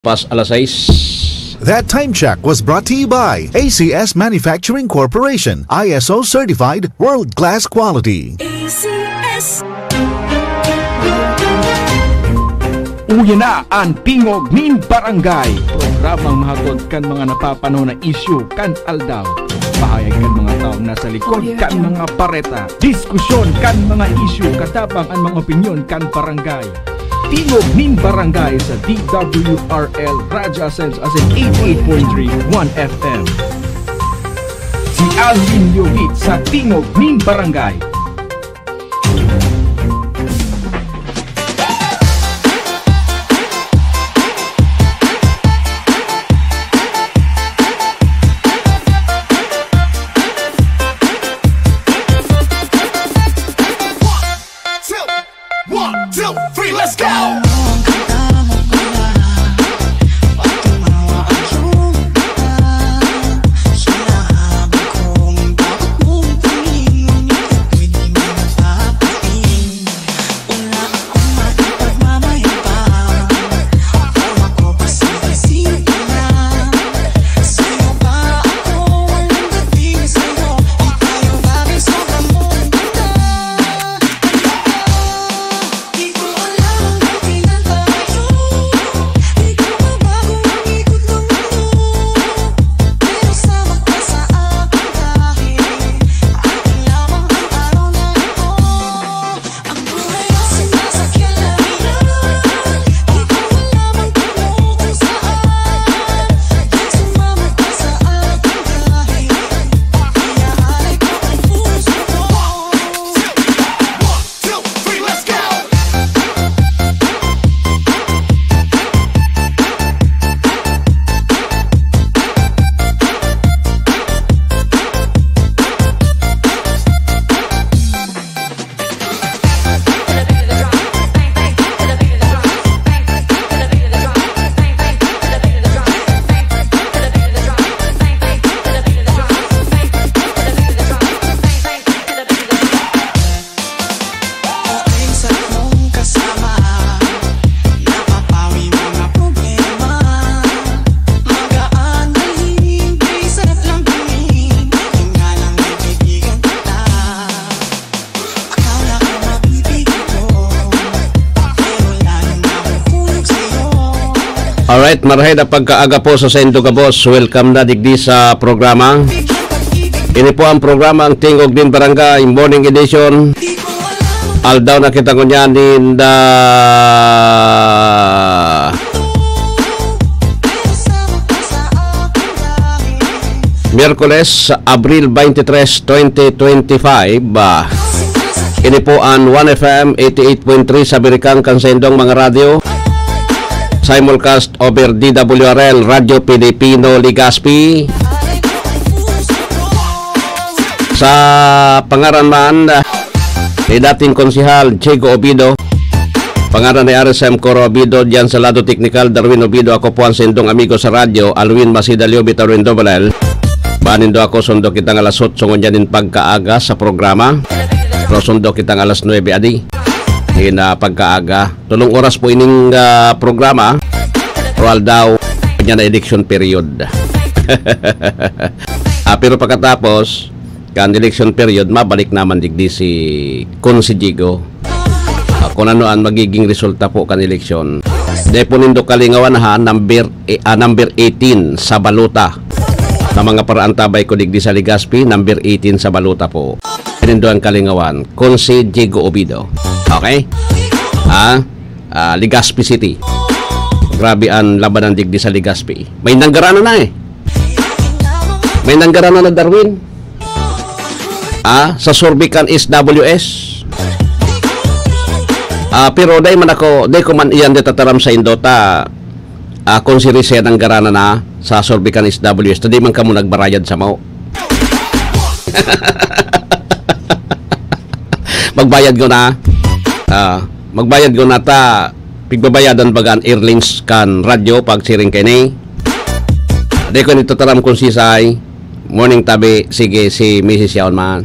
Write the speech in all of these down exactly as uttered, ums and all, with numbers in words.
Pas alas sais. That time check was brought to you by A C S Manufacturing Corporation, I S O certified, world-class quality. A C S. Uya na an Tingog nin Barangay, programang mahatod kan mga napapanahon na isyu kan aldaw. Pahayag kan mga taong nasa likod kan mga bareta. Diskusyon kan mga isyu, katabang an mga opinyon kan barangay. Tingog nin Barangay sa D W R L Radyo Ascenso asin eighty-eight point three One F M. Si Alvin Yogit sa Tingog nin Barangay. Two, one, two, three, let's go! Alright, marahay na pagkaaga po sa saindo gabos. Welcome na digdi sa programa. Ini po ang programa, ang Tingog nin Barangay, Morning Edition. Aldaw na kita ngunyan nin, ah, Miyerkules, Abril twenty-three, twenty twenty-five. Ah, ini po an One F M eighty-eight point three sa Birikang kan saindong mga radyo. Simulcast over D W R L, Radyo Pilipino Legazpi. Sa pangaran man, ah, ni dating Konsehal Diego Obido, pangaran ni R S M Coro Obido, diyan sa lado teknikal, Darwin Obido, ako po ang sindong amigo sa radyo, Alwin Masida Liobi, Darwin Dobelel. Banindo ako, sundo kitang alas otso ngunyan nin pagkaaga sa programa. Pero sundo kitang alas nuebe adi. Nin, ah, pagkaaga. Tolong oras po ining, ah, programa. Pero aldaw, niya na election period. Ah, pero pagkatapos, kan election period, mabalik naman digdi si Konse Diego. Ah, kung ano ang magiging resulta po kan eleksyon. Dai po nindo kalingawan ha, number, eh, ah, number eighteen sa balota. Sa mga paraantabay ko digdi sa Legazpi, number eighteen sa balota po. Dai nindo ang kalingawan, Konse Diego Obido. Okay? Ha? Ah, Legazpi City. Grabe ang labanan digdi sa Legazpi. May nanggaranan na eh. May nanggaranan na, Darwin. Ah, sa Sorbican S W S. Ah, pero dai man ako, dai ko man iyan di tataram sa indo ta, ah, kung si Risa nanggaranan na sa Sorbican S W S, ta di man kamo nagbarayad sa mao. Magbayad ko na. Ah, magbayad ko na ta, pigbabayadan baga an airlines kan radyo pag siring kaini. Di ko nitataram kung sisay. Morning, tabi. Sige, si Misis yaon man.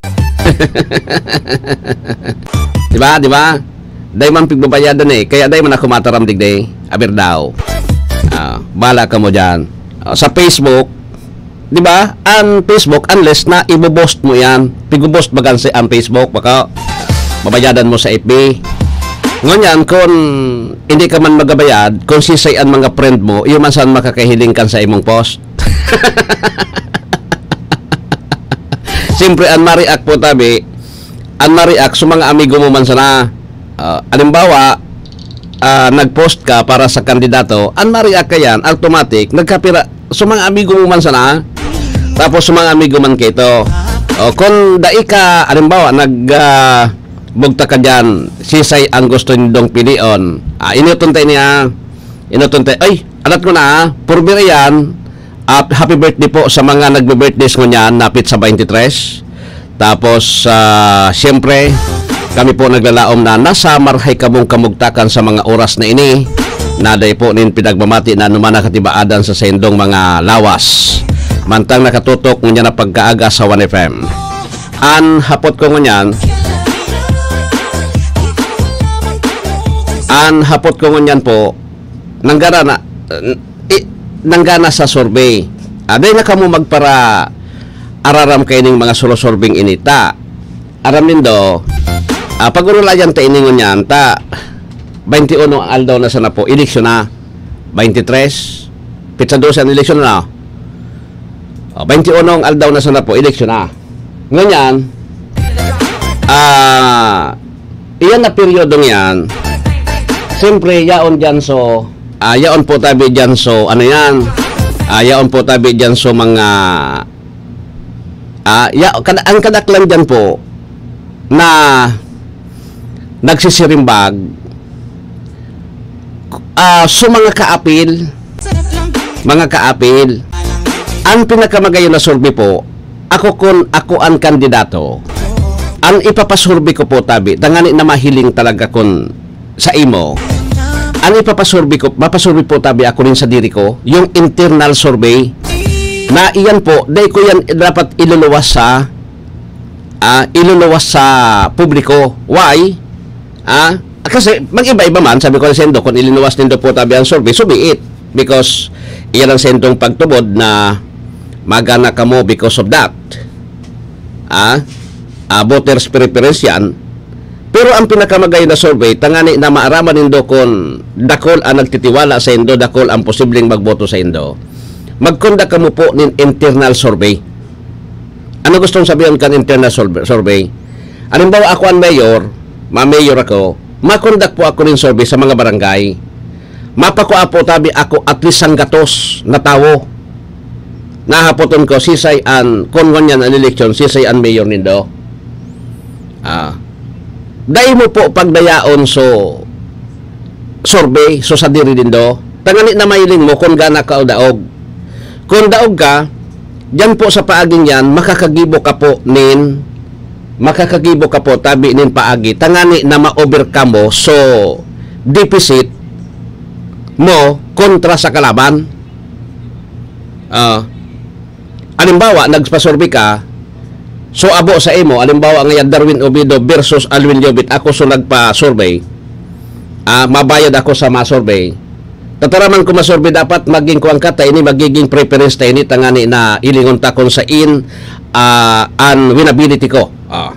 Di ba? Di ba? Dai man pigbabayadan eh. Kaya dai man ako mataram digdi. Aber daw. Ah, bala ka mo dyan. Ah, sa Facebook, di ba? Ang Facebook, unless na ibubost mo yan, pigubost bagan sa ang Facebook, baka mabayadan mo sa F B. Ngunyan, kung hindi ka man magabayad, kung sisay ang mga friend mo, iyo man saan makakahiling kan sa imong post. Siyempre, ang ma-react po tabi, ang ma-react sa mga amigo mo man sana. Ah, halimbawa, ah, nag-post ka para sa kandidato, ang ma-react ka yan, automatic, nagkapira, sa mga amigo mo man sana, tapos sa mga amigo man kito. O, kung dai ka, halimbawa, nag, ah, bugta ka dyan, sisay ang gusto nindong pilion. Ah, inuton tayo niya. Inuton tayo. Ay, alat ko na, ah. Purbi yan. At happy birthday po sa mga nagbe-birthdays ngunyan, napit sa twenty-three. Tapos, ah, siyempre, kami po naglalaom na nasa marhay kamong kamugtakan sa mga oras na ini, na dai po nin pinagmamati na anuman na katibaadan sa saindong mga lawas. Mantang nakatutok ngunyan na pagkaaga sa One F M. An hapot ko ngunyan, an hapot ko ngunyan po, nanggana na, i-, nanggana sa survey. Aday na kamo magpara araram kaining mga surosurbing ini ta. Aram nindo, ah, pag-urulayan ta ini ngunyan ta, twenty-uno ang aldaw na sana po, eleksyon na. Twenty-three, pitsa dose ang eleksyon na. O, twenty-uno ang aldaw na sana po, eleksyon na. Ngunyan, ah, iyan na peryodong yan, siyempre, yaon dyan so, ah, yaon po tabi dyan so, ano yan, ah, yaon po tabi dyan so mga, ah, ya, kada, ang kadaklan dyan po na nagsisirimbag, ah, so mga kaapil, mga kaapil, ang pinakamagayon na survey po, ako kun ako ang kandidato, ang ipapasurvey ko po tabi, tangani na mahiling talaga kun sa imo, ang ipapasurvey ko, mapasurvey po tabi ako rin sa diri ko, yung internal survey, na iyan po, dai ko yan dapat iluluwas sa, ah, iluluwas sa publiko. Why? Ah, kasi mag-iba-iba man, sabi ko sa indo, kung ilinuwas nindo po tabi ang survey, so be it. Because iyan ang sentong pagtubod na magana kamo because of that. Ah, ah, voters preference yan. Pero ang pinakamagay na survey, tangani na maaraman nindo kung dakol ang nagtitiwala sa indo, dakol ang posibleng magboto sa indo. Magkondak kamo po nin internal survey. Ano gustong sabihin kan internal survey? Survey? Halimbawa, ako ang mayor, ma-mayor ako, makondak po ako nin survey sa mga barangay. Mapakua po tabi ako at least sanggatos na tawo. Nahapoton ko, sisay an, kun ngunyan an eleksyon, sisay an mayor nindo? Ah. Dai mo po pagdayaon so survey, so sadiri nindo. Tangani na mailing mo kun gana ka o daog. Kun daog ka, diyan po sa paaging yan, makakagibo ka po nin, makakagibo ka po tabi nin paagi. Tangani na ma-overcome mo so deficit mo kontra sa kalaban. Ah, halimbawa, nagpasurvey ka, so abo sa imo, halimbawa, ngayon Darwin Oviedo versus Alwin Llobet, ako so nagpa-survey, ah, mabayad ako sa ma-survey. Tataraman ko ma-survey, dapat maging kuwan ka, ta ini magiging preference ta ini, tangani na ilingon ta kung sain, ah, an winnability ko. Ah.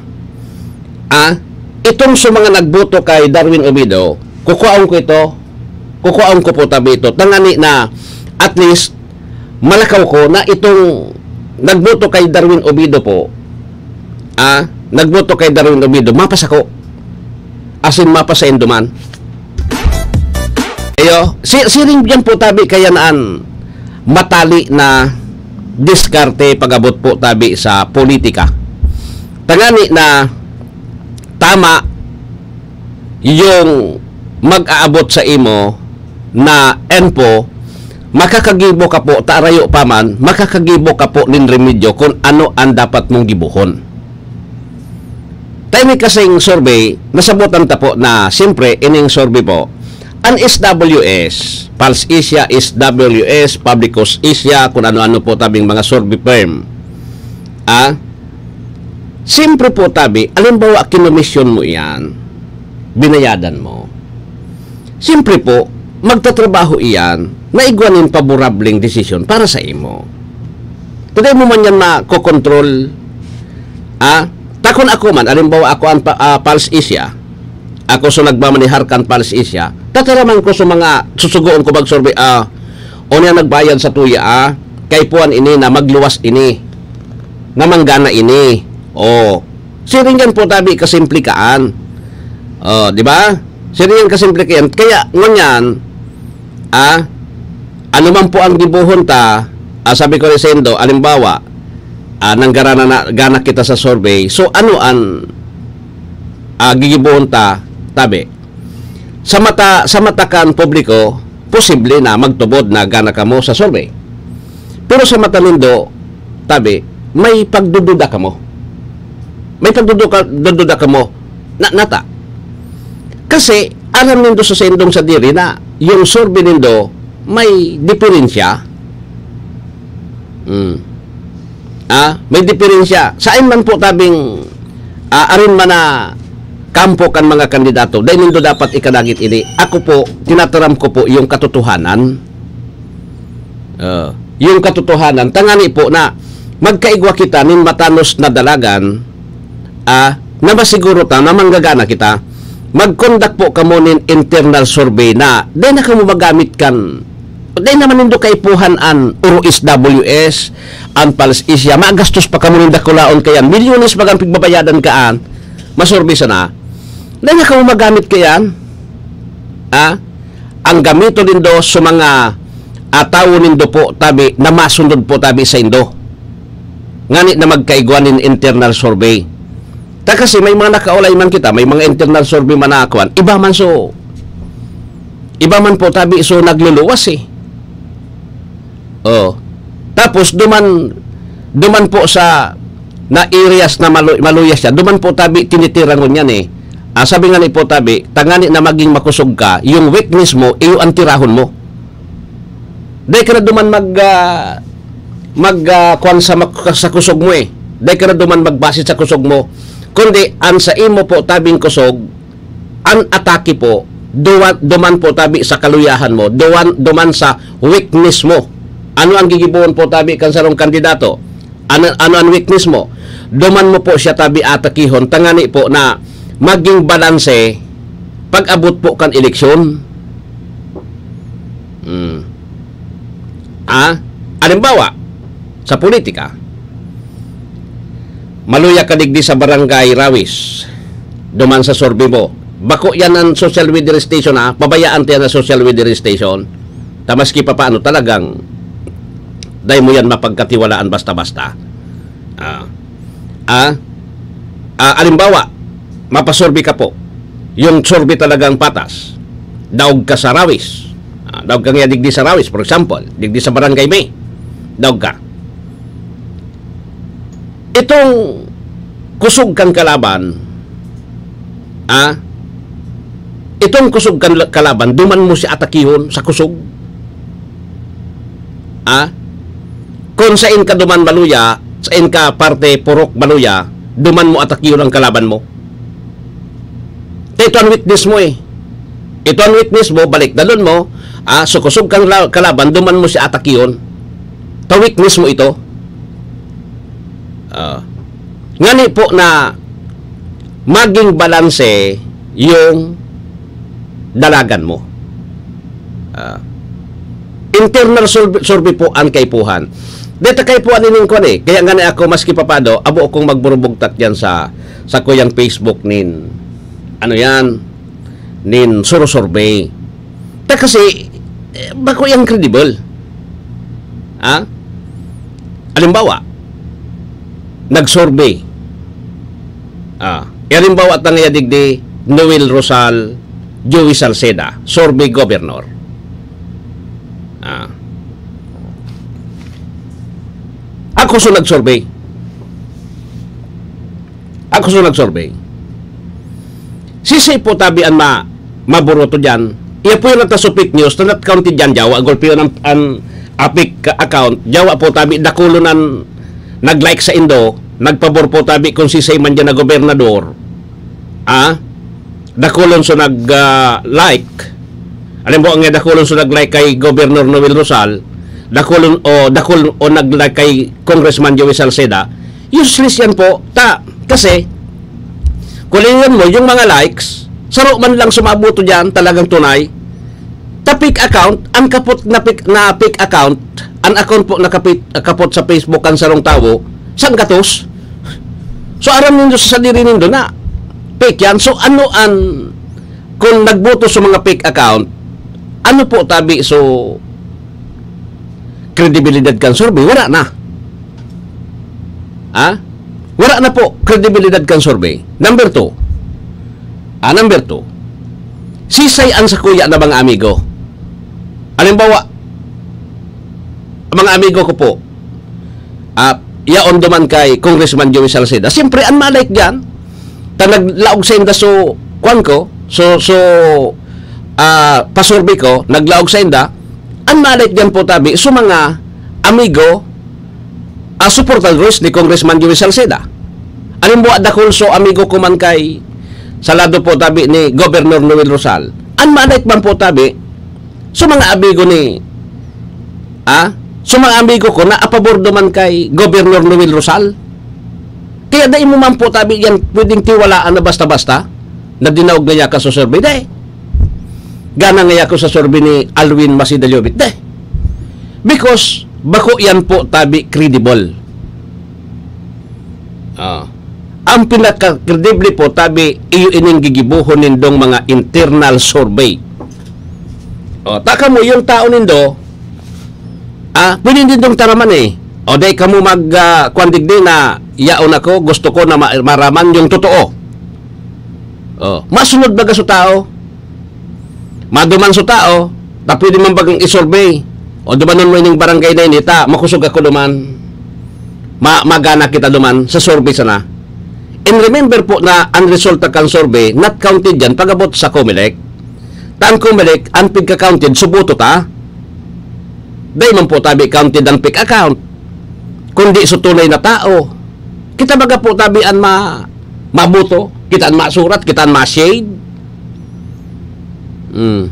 Ah, itong sa mga nagboto kay Darwin Oviedo, kukuhaon ko ito, kukuhaon ko po tabi ito, tangani na at least malakaw ko na itong nagboto kay Darwin Oviedo po, ah, nagboto kay Darwin Oviedo, mapasa ko. As in, mapasa indo man. Ayo, si, siring diyan po tabi kaya naan matali na diskarte pag-abot po tabi sa politika. Tangani na tama yung mag-aabot sa imo na info, makakagibo ka po, ta arayo pa man, makakagibo ka po nin remedyo kung ano ang dapat mong gibuhon. Tayo may kasing survey, nasabutan ta po na, siyempre, ining survey po, ang S W S, Pulse Asia, S W S, Publicus Asia, kung ano-ano po tabing mga survey firm. Ah? Siyempre po, tabi, alimbawa, kinomisyon mo iyan, binayadan mo. Siyempre po, magtatrabaho iyan na igwa nin paborableng desisyon para sa imo. Kung dai mo man yan makokontrol, ah, takon ako man, alimbawa ako ang pa, ah, Pulse Asia, ako so nagmamanehar kan Pulse Asia, tataraman ko sa mga susugoon ko magsurvey, ah, o niya nagbayad sa tuya, ah, kaipuhan ini na magluwas ini, na manggana ini. O, siring yan po tabi kasimplikaan. O, di ba? Siring yan kasimplikaan. Kaya, ngunyan, ah, ano man po ang gibohon ta, ah, sabi ko rin sa indo, alimbawa, ah, nanggara na, na gana kita sa survey. So, ano ang, ah, gigibohon ta, tabi? Sa mata, sa mata kan publiko, posible na magtubod na gana kamo sa survey. Pero sa mata nindo, tabi, may pagdududa kamo. May pagdududa, dududa kamo na, nata. Kasi, aram nindo sa sindong sadiri na yung survey nindo may diferensya. Hmm. Ah, may diferensya. Saan man po tabing, ah, arin man na kampo kan mga kandidato, dai nindo dapat ikanagit ini. Ako po, tinataram ko po yung katotohanan. Ah, yung katotohanan, tangani po na magkaigwa kita nin matanos na dalagan, ah, na masiguro ta na manggagana kita. Mag-conduct po kamo nin internal survey na dai na kamo magamit kan, dai naman nindo kaipuhan an Oro S W S, an Pulse Asia, magastos pa kamo nin dakulaon kayan. Milyones bagang pigbabayadan kaan, masurvey sana. Dai na kamo magamit kayan. Ah? Ang gamiton nindo sa mga, ah, tawo nindo po, tabi, na masunod po, tabi, sa indo. Ngani na magkaigwa nin internal survey. Ta kasi may mga nakaulay man kita, may mga internal survey man na kuwan. Iba man so, iba man po, tabi, so nagluluwas eh. Oh. Tapos duman, duman po sa na areas na malu-, maluya siya, duman po tabi tinitirangon niyan eh. Ah, sabi nga ni po tabi, tangani na maging makusog ka, yung weakness mo, iyo ang tirahon mo. Dai ka na duman mag, ah, mag, ah, kwan sa mak-, sa kusog mo eh. Dai ka na duman magbase sa kusog mo. Kundi, ang sa imo po tabing kusog, an atake po, duwa-, duman po tabi sa kaluyahan mo, duwan, duman sa weakness mo. Ano ang gigibohon po tabi kan sarong kandidato? Ano, ano ang weakness mo? Duman mo po siya tabi atakihon, tangani po na maging balanse pag-abot po kan eleksyon. Hmm. Ah, halimbawa, sa politika, maluya ka digdi sa Barangay Rawis, duman sa survey mo. Bako yan ang social media station, ha? Pabayaan ta yan ang social media station. Ta maski papaano talagang dai mo yan mapagkatiwalaan basta-basta. Ah. Ah, ah, alimbawa, mapasurvey ka po. Yung survey talagang patas. Daog ka sa Rawis. Ah, daog ka nga digdi sa Rawis, for example. Digdi sa Barangay May. Daog ka. Itong kusog kang kalaban, ah, itong kusog kang la-, kalaban, duman mo siya atakihon sa kusog. Ah, kung sain ka duman maluya, sain ka parte purok maluya, duman mo atakihon ang kalaban mo. Ta ito ang weakness mo eh. Ito ang weakness mo, balik dalon mo, ah, so kusog kang la-, kalaban, duman mo siya atakihon. Ta weakness mo ito. Ah. Ngani po na maging balanse yung dalagan mo. Ah. Internal survey, survey po ang kaipuhan. Deta kaipuhan ining kwan eh. Kaya nga na ako, maski papado, abo akong magburubugtak yan sa, sa kuyang Facebook nin, ano yan, nin surusurvey. Ta kasi, eh, bako yang credible. Ha? Halimbawa, nag-survey. Ah, e halimbawa, tangaya digdi, Noel Rosal, Joey Salceda, survey governor. Ah. Ako so nag-survey. Ako so nag-survey. Sisi po tabi an ma-, maburoto diyan. Iya po yung nagta-, so fake news, na not counted diyan, yawa, gulpi yun ang, ang APEC account, yawa po tabi, dakulon ang nag-like sa indo, nagpabor po tabi kung sisay man diyan na gobernador. Ah? Dakulon so nag, ah, like. Halimbawa nga, dakulon so nag-like kay Governor Noel Rosal, dakulon o, dakul o nag-like kay Congressman Joey Salceda, useless yan po. Ta, kasi, kulihan mo, yung mga likes, saro man lang sumaboto dyan, talagang tunay. Ta fake account, ang kapot na fake, na fake account, ang account po na kapit-, kapot sa Facebook ang sarong tawo, sanggatos. So, aram nindo sa sadiri nindo na fake yan. So, ano an, kung nagboto sa mga fake account, ano po tabi so kredibilidad kan survey? Wala na. Ha? Wala na po kredibilidad kan survey. Number two. Ah, number two. Sisay an sakuya na mga amigo? Halimbawa, mga amigo ko po, ah, yaon duman kay Congressman Joey Salceda. Siyempre, an malike diyan, ta naglaog sainda so, kwan ko, so, so, ah, pasurvey ko, naglaog sainda, an malike diyan po tabi, so mga amigo, ah, suportadores ni Congressman Joey Salceda. Halimbawa, dakul so amigo ko man kay, sa lado po tabi ni Governor Noel Rosal. An malike man po tabi, so mga amigo ni, ah, so mga amigo ko na apabor duman kay Governor Noel Rosal. Kaya dai mo man po tabi yan pwedeng tiwalaan na basta-basta na dinaog na yaka sa survey. Dai. Gana nga yako sa survey ni Alwin Masida Llobet. Dai. Because bako yan po tabi credible. Ah. Ang pinaka-credible po, tabi, iyo ining gigibohon nindong mga internal survey. O, ta kamo, yung tao nindo, ah, pwede nindong taraman eh. O, dai kamo mag, ah, kwan digdi na, yaon ako, gusto ko na ma-, maraman yung totoo. O, masunod baga sa tao. Maduman sa tao, ta pwede man bagang i-survey. O dumanon mo ining barangay na ini, ta makosog ako duman. Ma-, magana kita duman sa survey sana. And remember po na ang resulta kan survey, not counted yan pag-abot sa Comelec. Ta an Comelec, an pigka-counted, suboto ta. Dai man po tabi counted ang fake account, kundi sa tunay na tao. Kita baga po tabi an ma-, maboto, kita an masurat, kita an ma-shade. Hmm.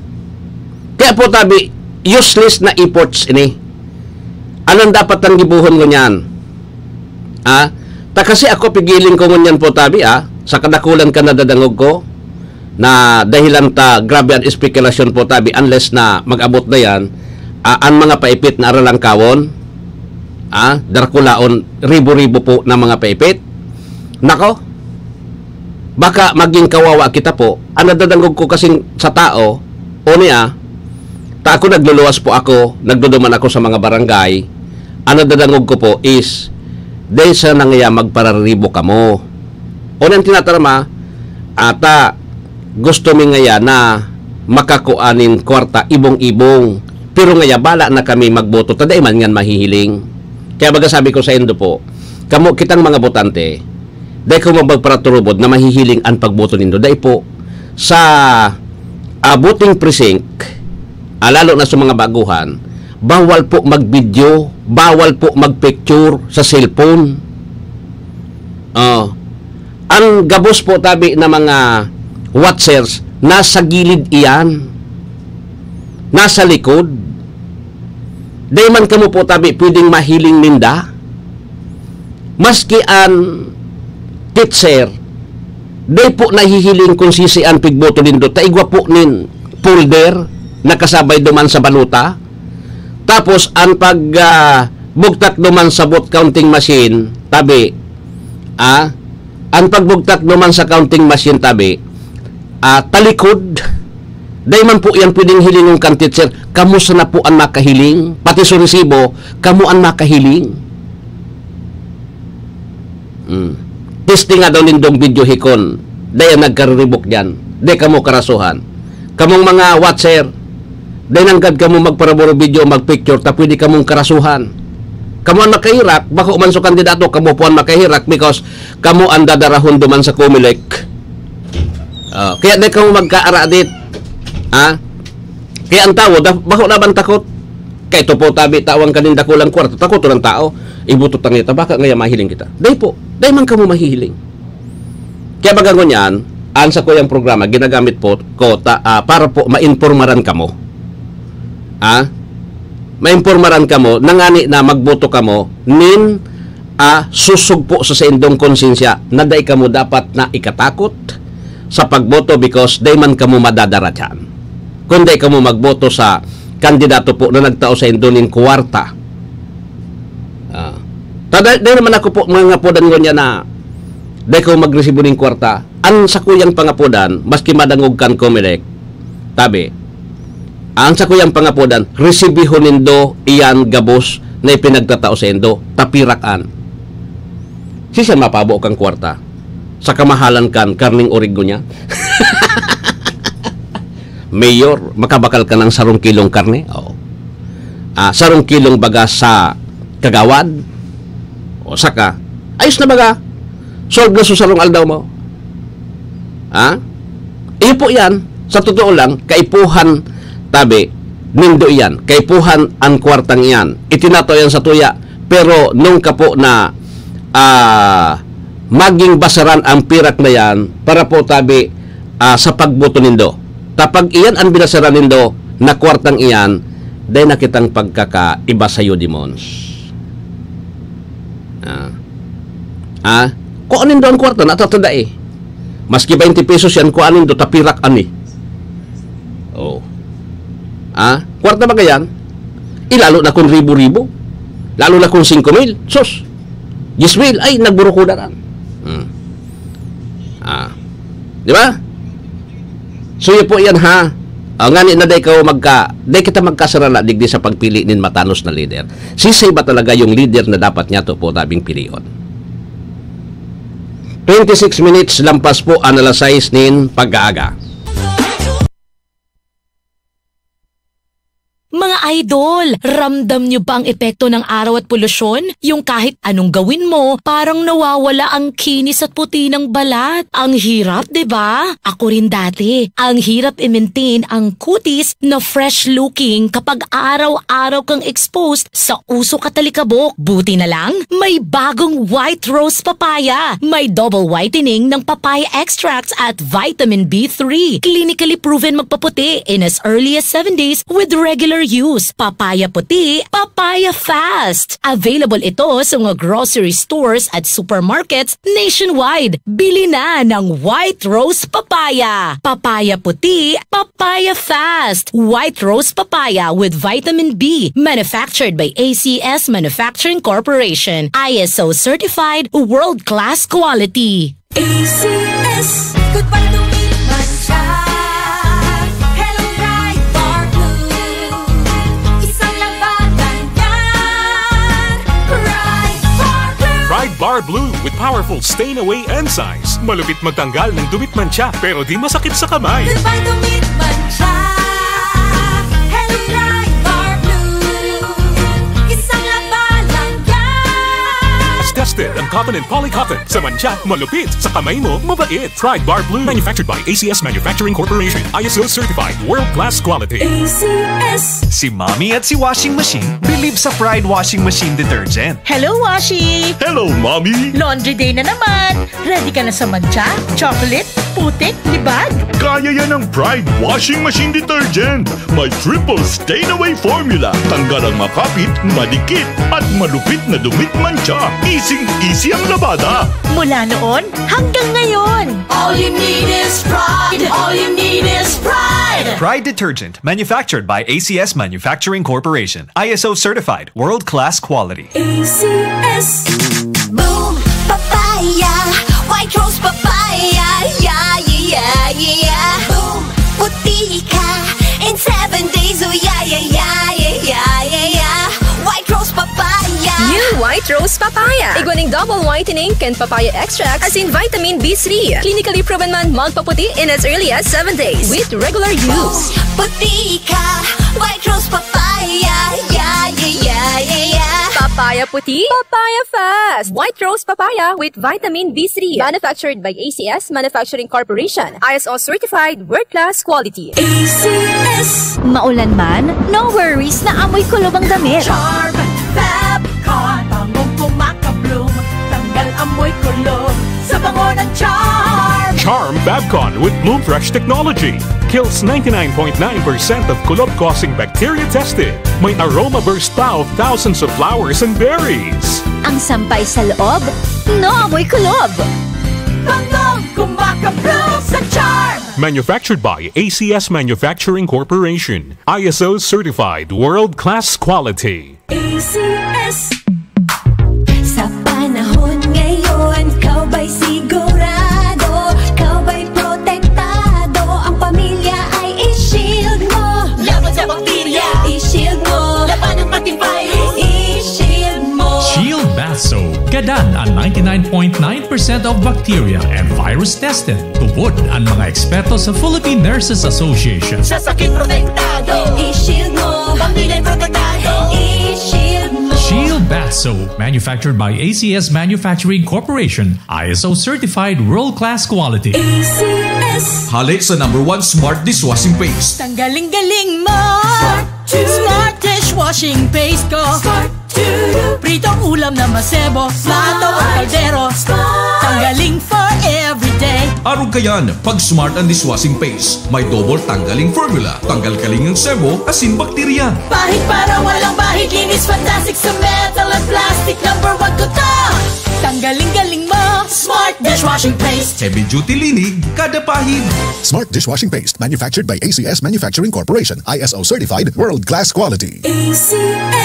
Kaya po tabi, useless na efforts ini. Anong dapat ang gibohon ngunyan? Ah, ta kasi ako, pigiling ko ngunyan po tabi, ah, sa kadakulan kan nadadangog ko, na dahilan ta grabe an espekulasyon po tabi, unless na mag-abot na yan, ah, an mga paipit na aralangkawon, ah, darakulaon, ribo-ribo po na mga paipit. Nako, baka maging kawawa kita po. An nadadangog ko kasing sa tao, o niya, ta ako nagluluwas po ako, nagduduman ako sa mga barangay, an nadadangog ko po is, "Dai sana ngaya magpararibo kamo." O nang tinatarama, ata gusto mi ngaya na makakua nin kwarta ibong-ibong. Pero ngaya bala na kami magboto, ta dai man ngan mahihiling. Kaya baga sabi ko saindo po, kamo kitang mga botante, dai kamo magparaturubod na mahihiling an pagboto nindo. Dai po. Sa, ah, voting precinct, ah, lalo na sa mga baguhan, bawal po mag-video, bawal po mag-picture sa cellphone. Oh. Ang gabos po tabi na mga watchers, nasa gilid iyan. Nasa likod. Dai man kamo po tabi pwedeng mahiling ninda. Maski an teacher, dai po nahihiling kung sisay an pigboto nindo. Ta igwa po nin folder na kasabay duman sa balota. Tapos, an pag, ah, bugtak duman sa vote counting machine, tabi, ah, an pagbugtak duman sa counting machine, tabi, ah, talikod, dai man po yan pwedeng hilingon kan teacher. Kamo sana po an makahiling, pati sa resibo, kamo an makahiling. Hmm. Testing nga daw nindong video hikon. Dai nagkariribok diyan. Dai kamo karasuhan. Kamong mga watcher, dai nanggad kamo magparabor video, magpicture, ta pwede kamong karasuhan. Kamo an makahirak, bako man sa kandidato, kamo po an makahirak because kamo an dadarahon duman sa Comelec. Ah, kaya dai kamo magkaaradit. Ha? Kaya ang tawo, da-, bako laban takot. Kaya ito po, tabi, tawang kanin dakulang kwarta, takot ang tao. Ibutot ang ita, baka ngaya mahiling kita. Dai po, dai man kamo mahihiling. Kaya baga ngunyan, an sa kuyang programa, ginagamit po ko ta-, ah, para po mainpormaran kamo. Ah, maimpormaran kamo, nangani na magboto kamo nin, ah, susugpo sa saindong konsensya na dai kamo dapat na ikatakot sa pagboto because dai man kamo madadara diyan. Kung dai kamo magboto sa kandidato po na nagtao saindo nin kwarta. Ah. Ta-, dai, dai naman ako po mangapodan ngunyan na dai ko magresibo nin kwarta. An sakuyang pangapodan, maski madangog kan Comelec, tabi, an sakuyang pangapodan, resibihon nindo iyan gabos na ipinagtatao saindo, ta pirak an. Siisay mapabo kan kwarta sa kamahalan kan karneng orig ngunyan? Mayor, makabakal ka ng sarong kilong karne? Oo. Ah, sarong kilong baga sa kagawad? O saka, ayos na baga? Solve na sa sarong aldaw mo? Ha? Iyo po yan. Sa totoo lang, kaipuhan, tabi, nindo iyan. Kaipuhan ang kwartang iyan. Itinataw yan sa tuya. Pero nung ka po na, ah, maging basaran ang pirak na yan, para po, tabi, ah, sa pagboto nindo. Ta pag iyan ang binasaran nindo, na kwartang iyan, dai na kitang pagkakaiba sayo, demons. Ah. Ah? Kung ano nindo ang kwarta, natatanda eh. Maski twenty pesos yan, kung ano nindo, tapirak ani. Oh. Ah? Kwarta ba yan? Ilalo na kung ribo-ribo. Lalo na kung singko mil. Sus! Diyes mil. Ay, nagburukudaran. Hmm. Ah. Di ba? So, yun po yan, ha? Ah, ngani na dai kaw magka-, dai kita magkasarala digdi sa pagpili nin matanos na lider. Sisay ba talaga yung lider na dapat niya to po tabing pilion? Twenty-six minutes lampas po an alas sais nin pag-aaga. Mga idol, ramdam nyo ba ang epekto ng araw at polusyon? Yung kahit anong gawin mo, parang nawawala ang kinis at puti ng balat. Ang hirap, di ba? Ako rin dati. Ang hirap i-maintain ang kutis na fresh-looking kapag araw-araw kang exposed sa usok at alikabok. Buti na lang, may bagong White Rose Papaya. May double whitening ng papaya extracts at vitamin B three. Clinically proven magpaputi in as early as seven days with regular use. Papaya puti, papaya fast. Available ito sa mga grocery stores at supermarkets nationwide. Bili na ng White Rose Papaya. Papaya puti, papaya fast. White Rose Papaya with vitamin B. Manufactured by A C S Manufacturing Corporation. I S O certified, world-class quality. A C S. Goodbye to me, mancha. Hello, Pride Bar Blue. Isang labanan yan. Pride Bar Blue. Pride Bar Blue with powerful stain away enzymes. Malupit magtanggal ng dumi at mancha, pero di masakit sa kamay. Goodbye to me, mancha. Hello, Pride Bar Blue. Isang labanan yan. Tested ang cotton and polycotton. Sa mancha, malupit. Sa kamay mo, mabait. Pride Bar Blue. Manufactured by A C S Manufacturing Corporation. I S O certified. World class quality. A C S. Si Mommy at si Washing Machine believe sa Pride Washing Machine Detergent. Hello, Washi! Hello, Mommy! Laundry day na naman! Ready ka na sa mancha, chocolate, putik, libag? Kaya yan ng Pride Washing Machine Detergent. May triple stain away formula. Tanggal ang makapit, madikit, at malupit na dumi at mancha. Easy-easy ang labada. Mula noon hanggang ngayon. All you need is Pride. All you need is Pride. Pride Detergent, manufactured by A C S Manufacturing Corporation. I S O certified, world-class quality. A C S. Boom Papaya, White Rose Papaya, yeah, yeah, yeah, yeah. Boom, puti ka in seven days, oh yeah, yeah, yeah. White Rose Papaya. New White Rose Papaya. Igwa ning double whitening kan papaya extract asin vitamin B three. Clinically proven man magpaputi in as early as seven days with regular use. Puti ka, White Rose Papaya, yeah, yeah, yeah, yeah, yeah. Papaya puti, papaya fast. White Rose Papaya with vitamin B three. Manufactured by A C S Manufacturing Corporation. I S O certified, world class quality. A C S. Maulan man, no worries na amoy kulog ang damit. Charm Fab Con, bangong kumakabloom, tanggal amoy kulog sa bango ng Charm. Charm Fabcon with Bloom Fresh technology. Kills ninety-nine point nine percent of kulob-causing bacteria tested. May aroma burst pa of thousands of flowers and berries. Ang sampay sa loob, naamoy kulob. Bangong kumakabloom sa charm! Manufactured by A C S Manufacturing Corporation. I S O certified world-class quality. A C S Sa panahon ngayon, ikaw ba'y sigurado? Ikaw ba'y protektado? Ang pamilya ay i-shield mo. Laban sa bakterya, i-shield mo. Labanan pati virus, i-shield mo. Shield Bath Soap. Gadan an ninety-nine point nine percent of bacteria and virus tested. Tubod an mga eksperto sa Philippine Nurses Association. Sa sakit protektado, i-shield mo. Pamilya protektado, i-shield mo. Shield Bath Soap, manufactured by A C S Manufacturing Corporation, I S O certified world-class quality. A C S Hale sa number one smart dishwashing paste. Tanggaling galing mo! Smart dishwashing paste ko! Smart Pritong ulam na masebo, plato o kaldero. Tanggaling for everyday. Arog kayan, pag smart ang dishwashing paste, may double tanggaling formula. Tanggal kaling ang sebo, asin bakterya. Pahid para walang bahid, linis fantastic sa metal at plastic. Number one ko to. Tanggaling galing mo, smart dishwashing paste. Heavy duty linig, kada pahid. Smart dishwashing paste, manufactured by A C S Manufacturing Corporation, I S O certified, world class quality. A C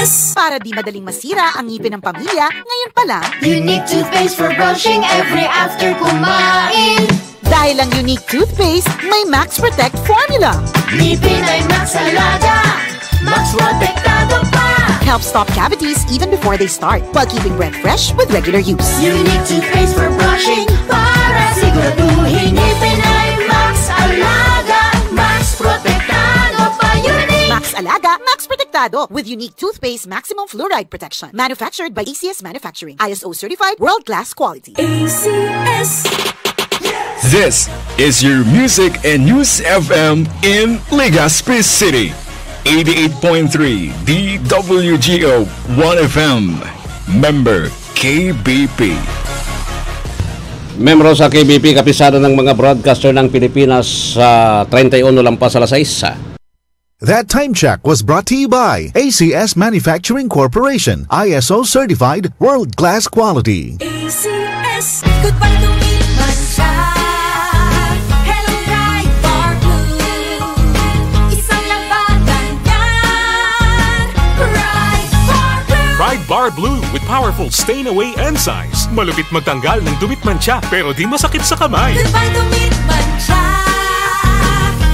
S. Para di madaling masira ang ngipin ng pamilya, ngayon pa lang. Unique toothpaste for brushing every after kumain. Dahil ang Unique Toothpaste may Max Protect Formula. Ngipin ay Max Alaga, Max Protektado pa. Helps stop cavities even before they start, while keeping breath fresh with regular use. Unique toothpaste for brushing para siguraduhin ngipin ay Max Alaga, Max Protektado pa. Unique! Max Alaga, Max Protektado with Unique Toothpaste Maximum Fluoride Protection. Manufactured by A C S Manufacturing. I S O certified, world-class quality. A C S. This is your Music and News F M in Legazpi City. eighty-eight point three D W G O One F M. Member K B P. Membro sa K B P, Kapisanan ng mga Broadcaster ng Pilipinas sa treinta y uno lampas alas sais. That time check was brought to you by A C S Manufacturing Corporation, I S O certified, world class quality. A C S. Goodbye to me, man siya. Hello, Pride Bar Blue. Isang labanan yan. Pride Bar Blue. Pride Bar Blue with powerful stain away enzymes. Malupit magtanggal ng dumi at mantsa, pero di masakit sa kamay. Goodbye to me, man siya.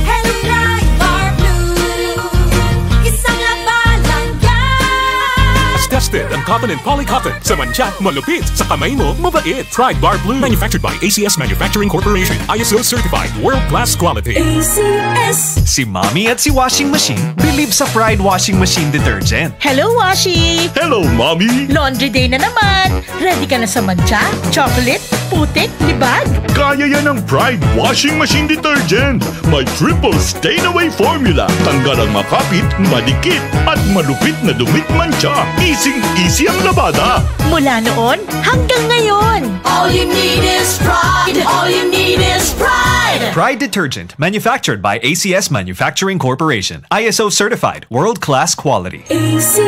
Hello, Pride Bar Blue. Isang labanan yan. Tested ang cotton and poly cotton. Sa mantsa, malupit. Sa kamay mo, mabait. Pride Bar Blue. Manufactured by A C S Manufacturing Corporation. I S O certified. World class quality. A C S. Si Mommy at si Washing Machine believe sa Pride Washing Machine Detergent. Hello, Washi! Hello, Mommy! Laundry day na naman! Ready ka na sa mantsa, chocolate, putik, libag? Kaya yan ng Pride Washing Machine Detergent. May triple stain away formula. Tanggal ang makapit, madikit, at malupit na dumi at mantsa. Easy-easy ang labada. Mula noon hanggang ngayon. All you need is pride. All you need is pride. Pride detergent, manufactured by A C S Manufacturing Corporation. I S O certified, world-class quality. A C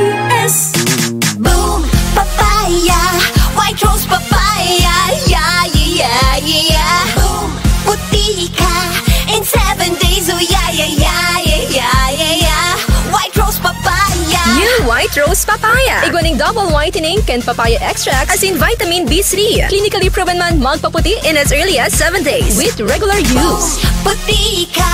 S. Boom! Papaya! White Rose Papaya! Yeah, yeah, yeah, yeah! Boom! Puti ka in seven days! Oh, yeah, yeah, yeah, yeah, yeah, yeah, yeah! White Rose Papaya! New White Rose Papaya. Igwa ning double whitening kan papaya extract asin vitamin B three. Clinically proven man magpaputi in as early as seven days with regular use. Puti ka!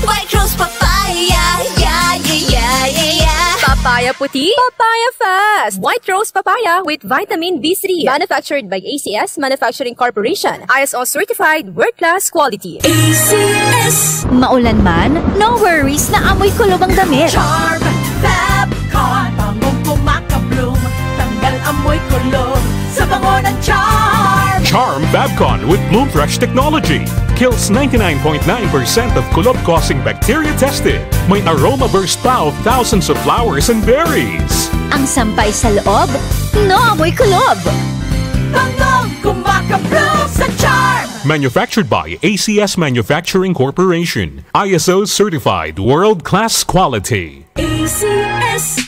White Rose Papaya! Yeah, yeah, yeah, yeah, yeah! Papaya puti, papaya fast! White Rose Papaya with vitamin B three. Manufactured by A C S Manufacturing Corporation. I S O certified, world-class quality. A C S. Maulan man, no worries na amoy kulob ang damit. Charm Fab Con, bangong kumakabloom. Tanggal amoy kulob sa bango ng Charm. Charm Fabcon with Bloom Fresh technology. Kills ninety-nine point nine percent of kulob-causing bacteria tested. May aroma burst pa of thousands of flowers and berries. Ang sampay sa loob, naamoy kulob. Bangong kumakabloom sa Charm. Manufactured by A C S Manufacturing Corporation. I S O certified world-class quality. A C S.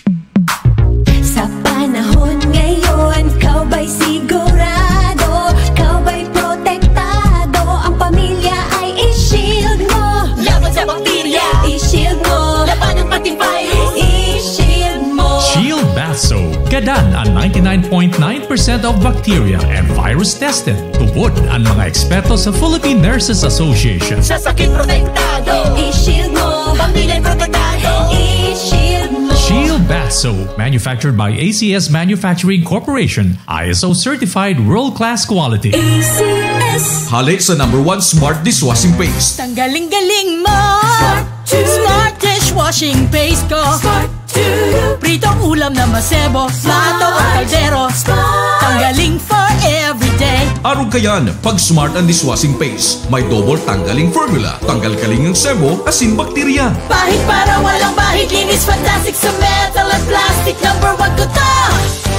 Sa panahon ngayon, ikaw ba'y sigurado? Ikaw ba'y protektado? Ang pamilya ay i-shield mo. Laban sa bakterya. I-shield mo. Laban ng pati virus. I-shield mo. Shield Bath Soap. Gadan ang ninety-nine point nine percent of bacteria and virus tested. Tubod ang mga eksperto sa Philippine Nurses Association. Sa sakit protektado. I-shield mo. Pamilya protektado. I-shield mo. Shield Bath Soap, manufactured by A C S Manufacturing Corporation, I S O certified world-class quality. A C S. Hali sa number one smart dishwashing paste. Tanggaling-galing mo. Smart. Smart dishwashing paste ko. Smart. Pritong ulam na masebo, plato o kaldero. Tanggaling for everyday. Arog kayan, pag Smart ang dishwashing paste. May double tanggaling formula. Tanggal kaling ang sebo, asin bakterya. Pahid para walang bahid, linis fantastic sa metal at plastic. Number one ko to.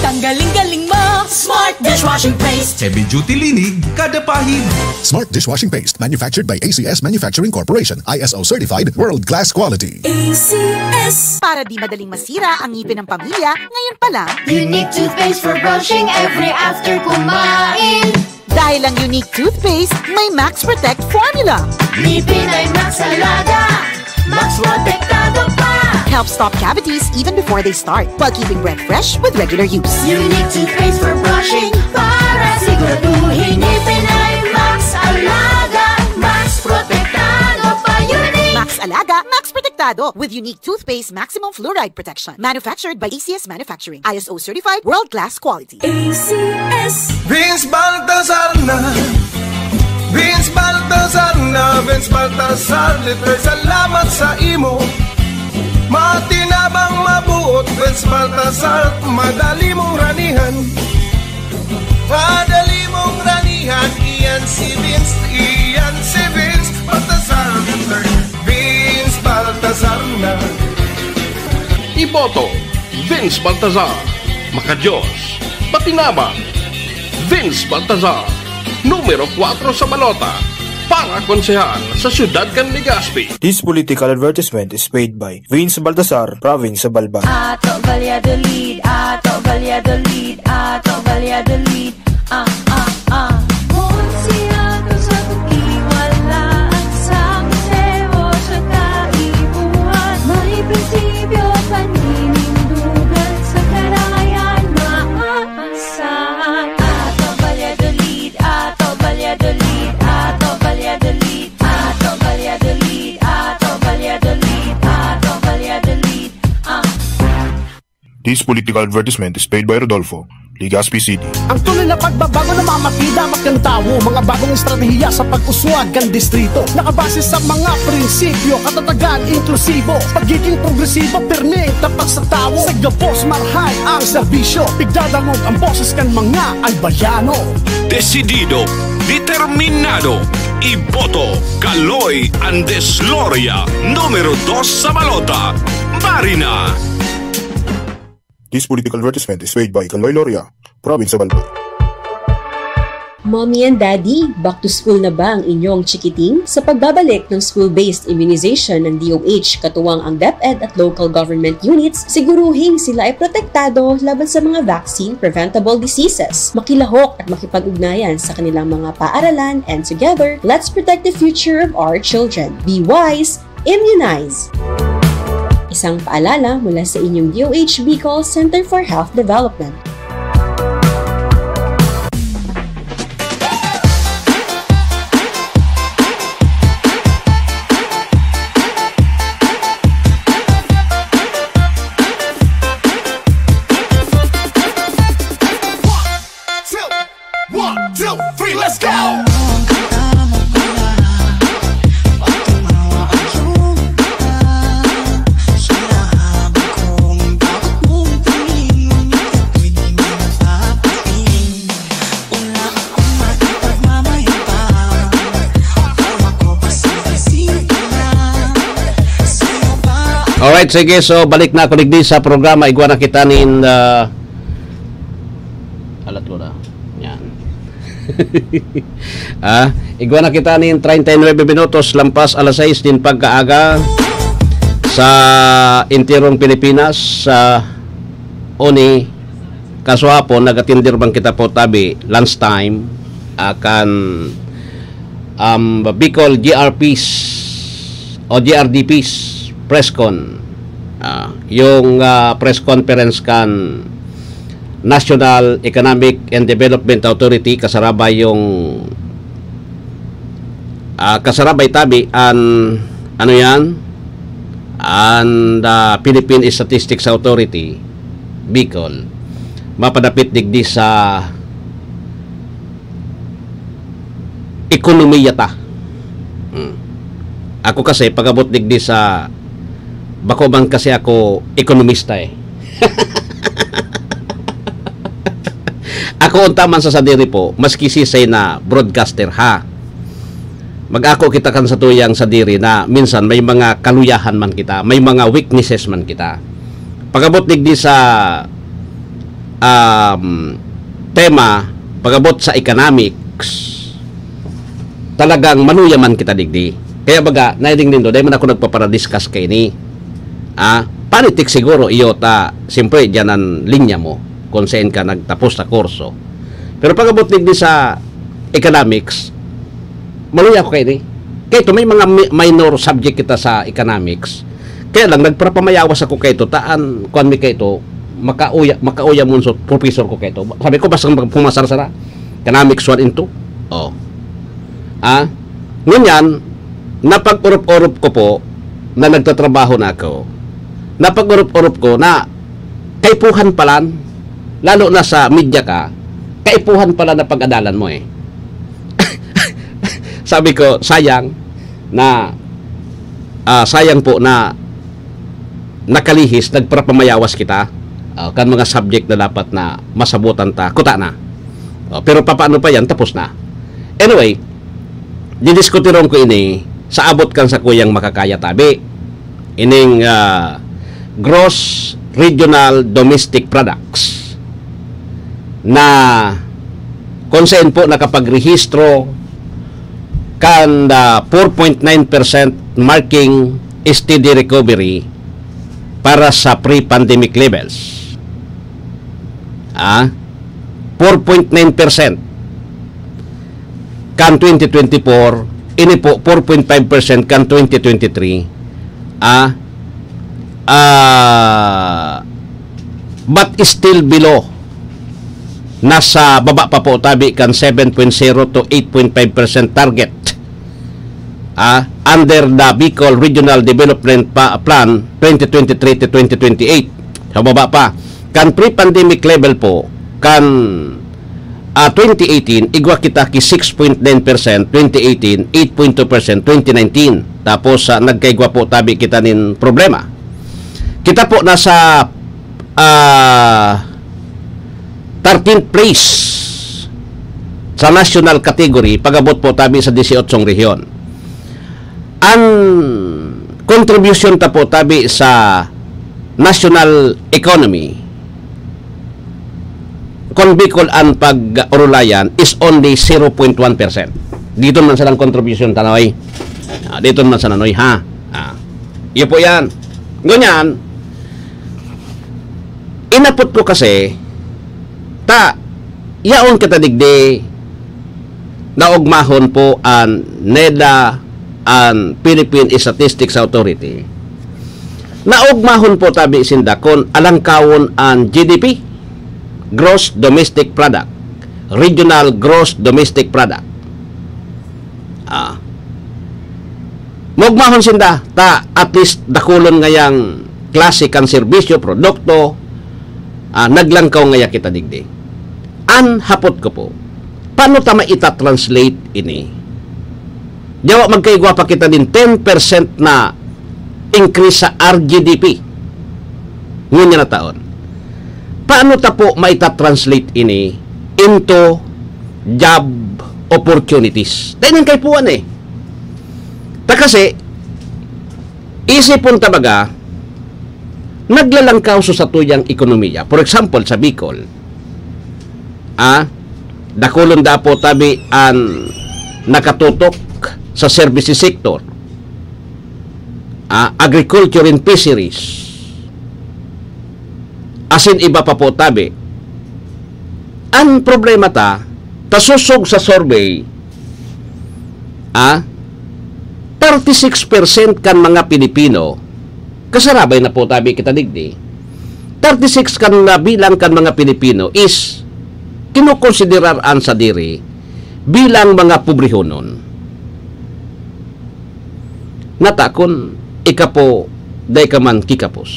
Tanggaling-galing mo, Smart dishwashing paste. Heavy duty linig, kada pahid. Smart dishwashing paste, manufactured by A C S Manufacturing Corporation, I S O certified, world-class quality. A C S. Para di madaling masira ang ngipin ng pamilya, ngayon pa lang. Unique toothpaste for brushing every after kumain. Dahil ang Unique Toothpaste may Max Protect Formula. Ngipin ay Max Alaga, Max Protektado pa. Help stop cavities even before they start, while keeping breath fresh with regular use. Unique toothpaste for brushing para siguraduhin ngipin ay Max Alaga, Max Protektado pa. Unique. Max Alaga, Max Protektado with Unique Toothpaste Maximum Fluoride Protection. Manufactured by A C S Manufacturing. I S O certified, world-class quality. A C S. Vince Baltazar na. Vince Baltazar na. Vince Baltazar, liter, salamat sa imo. Matinabang, mabuot, Vince Baltazar, madali mong ranihan. Madali mong ranihan, iyan si Vince, iyan si Vince Baltazar the third. Vince Baltazar na. Iboto, Vince Baltazar. Makadiyos, matinabang, Vince Baltazar. Numero kwatro sa balota para konsehal sa siyudad kan Legazpi. This political advertisement is paid by Vince Baltazar, Province of Albay. Ato Valladolid, Ato Valladolid, Ato Valladolid. Ah, ah, ah. Kung siya to sa tukiwala, sa museo, sa kaipuhan, may prinsipyo, paninindugan, sa karayan, maaasahan. Ato Valladolid, Ato Valladolid, Ato Valladolid, Ato Valladolid, Ato Valladolid, Ato Valladolid. Ah. This political advertisement is paid by Rodolfo, Legazpi City. Ang tunay na pagbabago na mamakita, magkantawo, mga bagong estratehiya sa pag-uswag kan distrito. Nakabase sa mga prinsipyo, katatagan, inklusibo, pagiging progresibo, pirmi, tapat sa tawo. Sa gabos, marahay ang serbisyo, pigdadangog ang boses kan mga Albayano. Desidido, determinado, iboto, Kaloy Andes Loria, numero dos sa balota, Marina. This political advertisement is paid by Kaloy Loria, Province of Albay. Mommy and Daddy, back to school na ba ang inyong chikiting? Sa pagbabalik ng school-based immunization ng D O H, katuwang ang DepEd at local government units, siguruhing sila ay protektado laban sa mga vaccine-preventable diseases. Makilahok at makipag-ugnayan sa kanilang mga paaralan, and together, let's protect the future of our children. Be wise, immunize! Isang paalala mula sa inyong D O H Bicol Center for Health Development. One, two, three, let's go! Alright, sige. So, balik na ako digdi sa programa. Igwa na kita nin, ah, alat ko na. Yan. Ah, igwa na kita nin treinta y nueve minutos lampas alas sais nin pagkaaga sa enterong Pilipinas, sa Oni. Kasuhapon, nag-attend man kita po tabi, lunch time, ah, kan, um, Bicol G R Ps o G R D Ps press con. Ah, yung, ah, press conference kan National Economic and Development Authority, kasarabay yung, ah, kasarabay tabi an, ano yan? An, ah, Philippine Statistics Authority, Bicol. Mapadapit digdi sa ekonomiya ta. Hmm. Ako kasi, pag-abot digdi sa, bako man kasi ako ekonomista eh. Ako unta man sa sadiri po, maski sisay na broadcaster ha. Mag-ako kita kan satuyang sadiri na minsan may mga kaluyahan man kita, may mga weaknesses man kita. Pag-abot digdi sa, um, tema, pag-abot sa economics, talagang maluya man kita digdi. Kaya baga, nairing nindo, dahil man ako nagpaparadiscuss kaini. Ah, politics siguro, iyo ta, siyempre, diyan ang linya mo, kung saan ka nagtapos sa kurso. Pero pag-abot digdi sa economics, maluya ako kaini. Kaya ito, may mga mi-, minor subject kita sa economics. Kaya lang, nagpapamayawas ako kay ito, taan, kuwan mi kay ito, makauya, makauya mo sa professor ko kay ito. Sabi ko, basta mag-, pumasar sana. Economics one and two. Oh. Ah? Ngunyan, napag-urup-urup ko po na nagtatrabaho na ako. Napag-urup-urup ko na kaipuhan palan, lalo na sa media ka, kaipuhan palan na pag-adalan mo eh. Sabi ko, sayang na, ah, sayang po na nakalihis, nagpapamayawas kita, ah, kan mga subject na dapat na masabutan ta, kuta na. Oh, pero papaano pa yan? Tapos na. Anyway, didiskutirong ko ini sa abot kan sakuyang makakaya tabi. Ining, ah, gross regional domestic products na kung saan po nakapagrehistro kan, ah, four point nine percent, marking steady recovery para sa pre-pandemic levels. Ah, four point nine percent kan twenty twenty-four, ini po four point five percent kan twenty twenty-three. Ah, ah, but still below, nasa baba pa po tabi kan seven point zero to eight point five percent target, ah, under the Bicol Regional Development Pa-, Plan twenty twenty-three to twenty twenty-eight. Sa baba pa. Kan pre-pandemic level po, kan, ah, twenty eighteen, igwa kita ki six point nine percent, twenty eighteen, eight point two percent, twenty nineteen. Tapos, ah, nagkaigwa po tabi kita nin problema. Kita po nasa, ah, thirteenth place sa national category, pag-abot po tabi sa disyotsyong rehiyon. Ang contribution ta po tabi sa national economy, kung Bicol ang pag-urulayan, is only zero point one percent. Dito man silang contribution, tanoy. Ah, dito man sa nanoy, ha? Ah, iyo po yan. Ngunyan, inapot ko kasi, ta, yaon kita digdi, naogmahon po an NEDA, an Philippine Statistics Authority. Naogmahon po tabi sinda kun alangkawon an G D P, Gross Domestic Product, Regional Gross Domestic Product. Ah. Maogmahon sinda, ta at least dakulon ngayang klase kan serbisyo, produkto, ah, naglangkaw ngaya kita digdi. An hapot ko po, paano ta maita-translate ini? Yawa magkaigwa pa kita nin ten percent na increase sa R G D P ngunyan na taon. Paano ta po maita-translate ini into job opportunities? Tayo nang kaipuhan eh. Ta kasi, isipon ta baga, naglalangkaw sa satuyang ekonomiya. For example, sa Bicol, ah, Dakulon dapo tabi an nakatutok sa services sector, ah, agriculture and fisheries, asin iba pa po tabi. An problema ta, ta sosog sa survey, ah, thirty-six percent kan mga Pilipino, kasarabay na po tabi kita digdi, thirty-six kan na bilang kan mga Pilipino is kinokonsiderar an sadiri bilang mga pobrehonon. Natakon, ika po, dai ka man kikapos.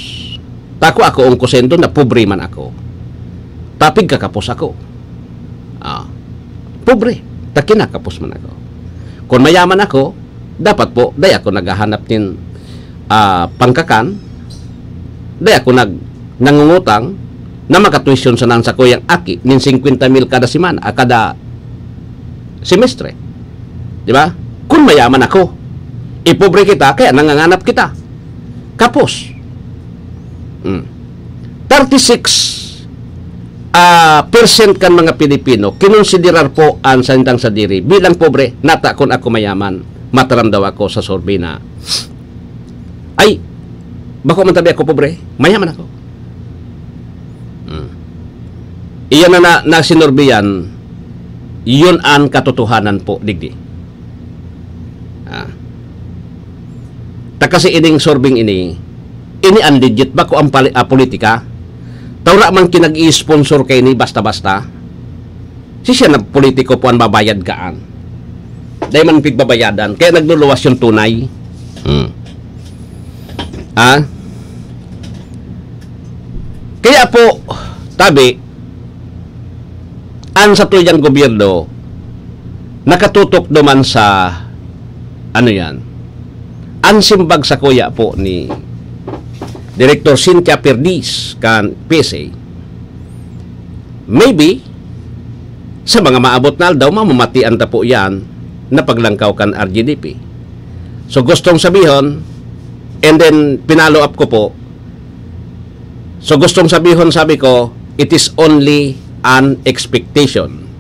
Tako ako ang kusendo na pobre man ako. Tapig kakapos ako. Ah, pobre, ta kinakapos man ako. Kung mayaman ako, dapat po, dai ako naghahanap nin, ah, pangkakan, dai ako nag-, nangungutang na makatuition sa nang sakuyang aki nin singkwenta mil kada semana, ah, kada semestre. Di ba? Kung mayaman ako, ipobre kita, kaya nanganganap kita. Kapos. Hmm. Thirty-six, ah, percent kan mga Pilipino kinonsiderar po an sandang sadiri bilang pobre. Nata kun ako mayaman, mataram daw ako sa survey na, "Ay, bako man tabi ako pobre, mayaman ako." Hmm. Iyan na, na, na sinurbiyan, yun an katotohanan po, digdi. Ah. Ta kasi ining sorbing ini, ini an legit ba ko ang pali-, ah, politika? Taura man kinag-i-sponsor kay ni basta-basta. Si siya na politiko po ang babayad kaan. Dahil man pigbabayadan, kaya nagluluwas yung tunay. Hmm. Ah? Kaya po, tabi, an satuyang gobyerno nakatutok duman sa, ano yan, an simbag sa kuya po ni Director Cynthia Perdiz kan P S A. Maybe, sa mga maabot na aldaw, mamamatian ta po yan na paglangkaw kan R G D P. So, gustong sabihon, and then, pinalo up ko po, so, gustong sabihon, sabi ko, it is only an expectation.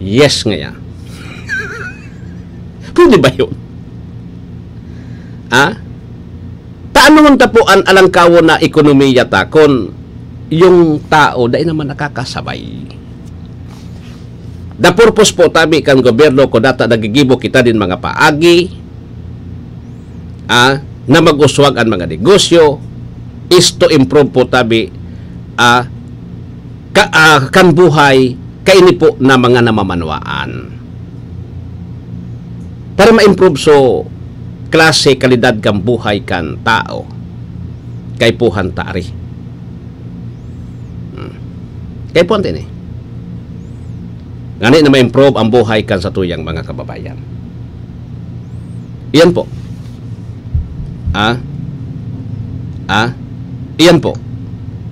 Yes, ngaya. Pwede ba yun? Ha? Paano man ta po an alangkawon na ekonomiya ta kun yung tao dai naman nakakasabay? The purpose po tabi kan gobyerno, kun data nagigibo kita nin mga paagi, ah, na mag-uswag an mga negosyo, is to improve po tabi, ah, ka, ah, kan buhay kaini po na mga namamanwaan. Para ma-improve so klase, kalidad kan buhay kan tao, kaipuhan ta ari. Hmm. Kaipuhan ta ini. Ngani na ma-improve ang buhay kan satuyang mga kababayan. Iyan po. Ah? Ah? Iyan po.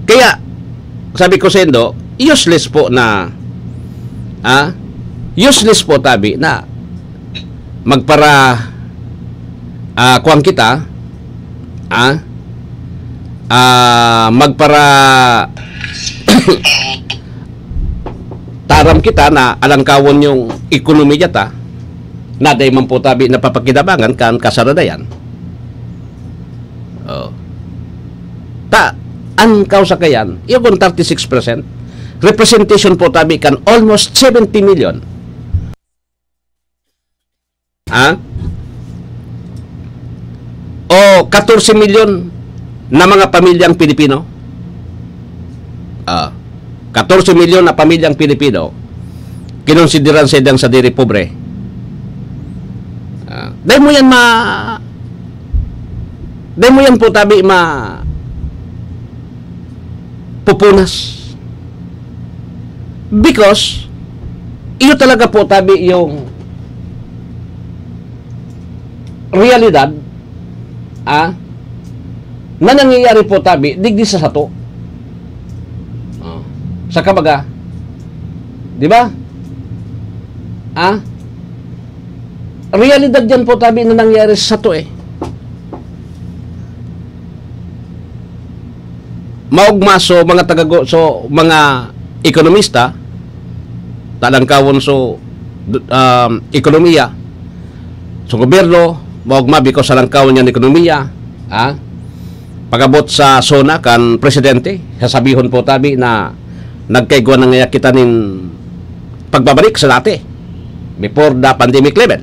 Kaya, sabi ko sa indo, useless po na, ah? Useless po tabi na magpara, ah, kuwan kita, ah? Ah, magpara taram kita na alangkawon yung ekonomiya ta, na dai man po tabi napapakinabangan kan kasaradayan. Oh. Ta, an kausa kayan, iyo kun thirty-six percent, representation po tabi kan almost seventy million. Ha? O katorse milyon na mga pamilyang Pilipino? Ah, katorse milyon na pamilyang Pilipino, kinonsideran sa idang sadiri pobre. Ah, dai mo yan ma-, dai mo yan po tabi ma-, pupunas. Because, iyo talaga po tabi yung realidad, ah, na nangyayari po tabi digdi sa sato. Oh. Sa kabaga, di ba? Ah? Realidad yan po tabi na nangyari sa sato eh. Maogma so mga tagago-, so mga ekonomista, talangkawon so, um, ekonomiya. So, gobyerno, maogma because sa langkawon niyan ekonomiya, ha? Pag-abot sa SONA kan presidente, sasabihon po tabi na nagkaigwa na ngaya kita nin pagbabalik sa dati, before the pandemic level.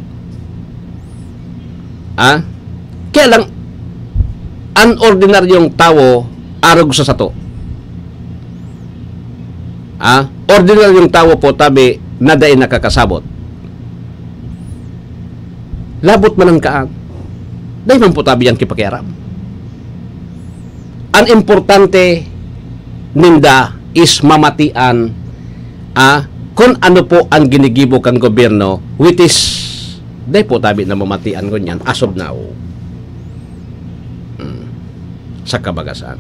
Ha? Kaya lang, an ordinaryong tawo arog sa sato. Ha? Ordinaryong tawo po tabi na dai nakakasabot. Labot man an kaan, dai man po tabi yan kipakiaram. An importante ninda is mamatian, ah, kun ano po an ginigibo kan gobyerno, which is, dai po tabi na mamatian ngunyan as of now. Hmm. Sa kabagasan.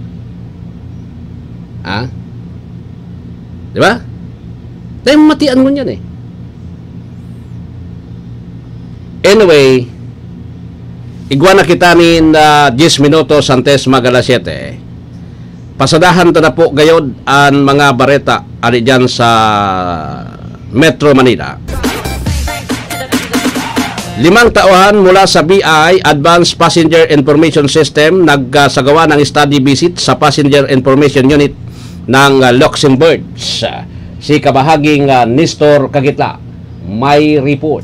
Ha? Di ba? Dai mamatian ngunyan eh. Anyway, igwa na kita nin, ah, diyes minutos antes mag alas siyete. Pasadahan ta na po gayod an mga bareta ari diyan sa Metro Manila. Limang tauhan mula sa B I, Advanced Passenger Information System, nagsagawa ng study visit sa Passenger Information Unit ng, ah, Luxembourg. Si kabahaging, ah, Nestor Kagitla may report.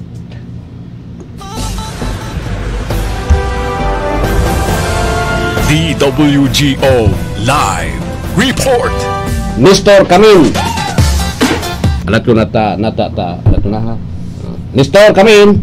D W G O Live Report. Nestor Kamin. Alat ko na ta, na ta, ta, alat ko na ha. Nestor Kamin.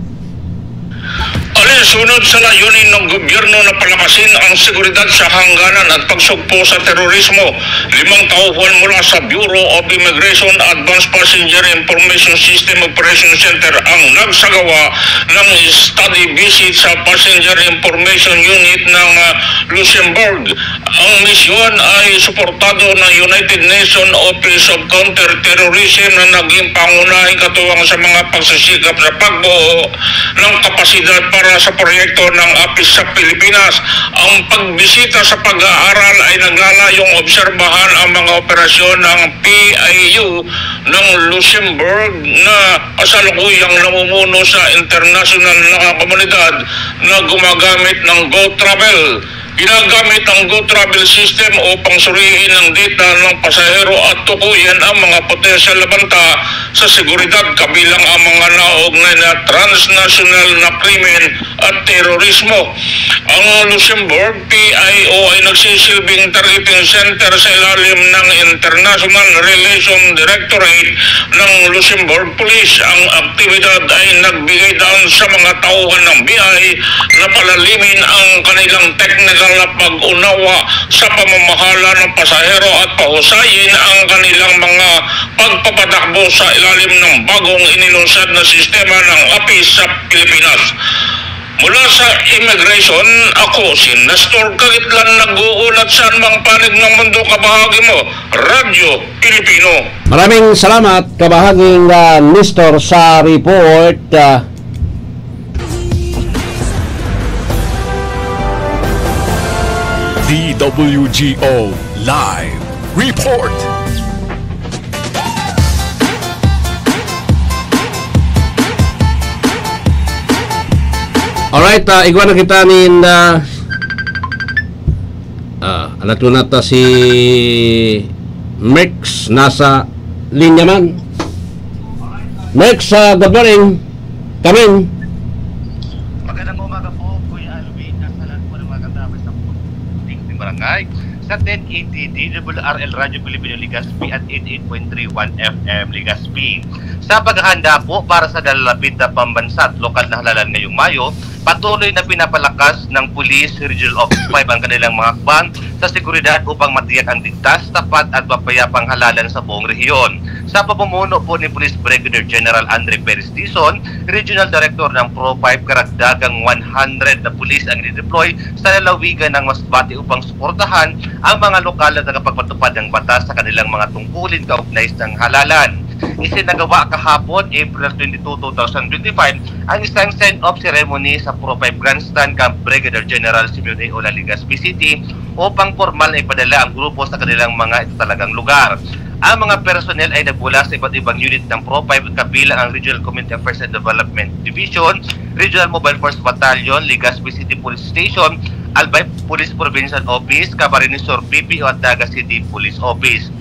Alinsunod sa layunin ng gobyerno na palakasin ang seguridad sa hangganan at pagsugpo sa terorismo, limang tauhan mula sa Bureau of Immigration Advanced Passenger Information System Operation Center ang nagsagawa ng study visit sa Passenger Information Unit ng, ah, Luxembourg. Ang misyon ay suportado ng United Nations Office of Counterterrorism na naging pangunahing katuwang sa mga pagsisikap sa pagbuo ng kapasidad para sa proyekto ng APIS sa Pilipinas. Ang pagbisita sa pag-aaral ay naglalayong obserbahan ang mga operasyon ng P I U ng Luxembourg na kasalukuyang namumuno sa internasyonal na komunidad na gumagamit ng GoTravel. Ginagamit ang GoTravel system upang suriin ang data ng pasahero at tukuyan ang mga potensyal na banta sa seguridad, kabilang ang mga nauugnay na transnasyonal na krimen at terorismo. Ang Luxembourg P I O ay nagsisilbing targeting center sa ilalim ng International Relation Directorate ng Luxembourg Police. Ang aktibidad ay nagbigay daan sa mga tauhan ng B I na palalimin ang kanilang teknikal na pag-unawa sa pamamahala ng pasahero at pahusayin ang kanilang mga pagpapatakbo sa ilalim ng bagong inilunsad na sistema ng APIS sa Pilipinas. Mula sa Immigration, ako si Nestor Kagitlan, nag-uulat sa anumang panig ng mundo. Kabahagi mo, Radyo Pilipino. Maraming salamat, kabahaging, ah, Nestor, sa report, ah. D W G O Live Report. Alright, ah, igwa na kita nin, ah, ah, alat ko na ta si Merx nasa linya man. Merx, ah, good morning. Kamin. Magandang umaga po, Kuya Alvin. Nasa lahat po ng mga kasama sa puting barangay. Sa ten eighty D W R L Radyo Pilipino Legazpi at eighty-eight point three one F M Legazpi. Sa paghahanda po para sa nalalapit na pambansa at lokal na halalan ngayong Mayo, patuloy na pinapalakas ng Police Regional Office five ang kanilang mga hakbang sa seguridad upang matiyak ang ligtas, tapat at mapayapang halalan sa buong rehiyon. Sa pamumuno po ni Police Brigadier General Andre Perez Dizon, Regional Director ng Pro five, karagdagang one hundred na pulis ang i-deploy sa lalawigan ng masbate upang suportahan ang mga lokal na tagapagpatupad ng batas sa kanilang mga tungkulin kaugnay ng halalan. Isinagawa kahapon, April twenty-two, two thousand twenty-five, ang isang send-off ceremony sa Pro five Grandstand kan Brigadier General Simeon A. Ola, Legazpi City, upang pormal na ipadala ang grupo sa kanilang mga itatalagang lugar. Ang mga personnel ay nagmula sa iba't ibang unit ng Pro five, kabilang ang Regional Community Affairs and Development Division, Regional Mobile Force Battalion, Legazpi City Police Station, Albay Police Provincial Office, Camarines Sur P P O at Naga City Police Office.